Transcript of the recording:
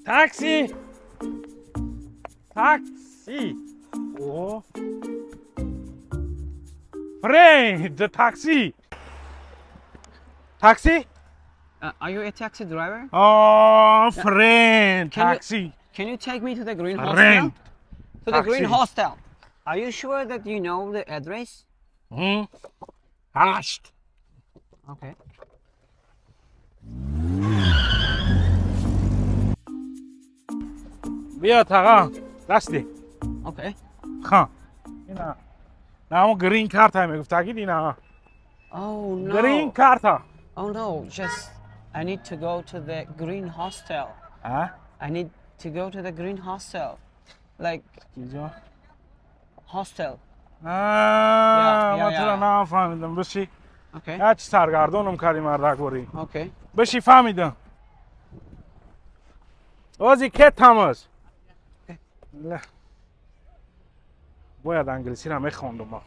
Такси, такси. О, friend, такси, такси. Are you a taxi driver? Oh, friend. Taxi. Can you take me to the green hostel? Friend. To the green Taxi. hostel. Are you sure that you know the address? ҳашт. Okay. Биё, тағо, дасти. Okay. Ха, ина намо green карта мегуфтагид, ина. Oh no. Green карта. Oh no, just I need to go to the green hostel. А. I need to go to the green hostel. Like киҷо? Hostel. Ман туро нафаҳмидам, биши. Okay. Як чи саргардонам кардӣ, мардакворӣ. Okay. Биши, фаҳмидам, ози ке тамаз. Бояд англисиро мехондум.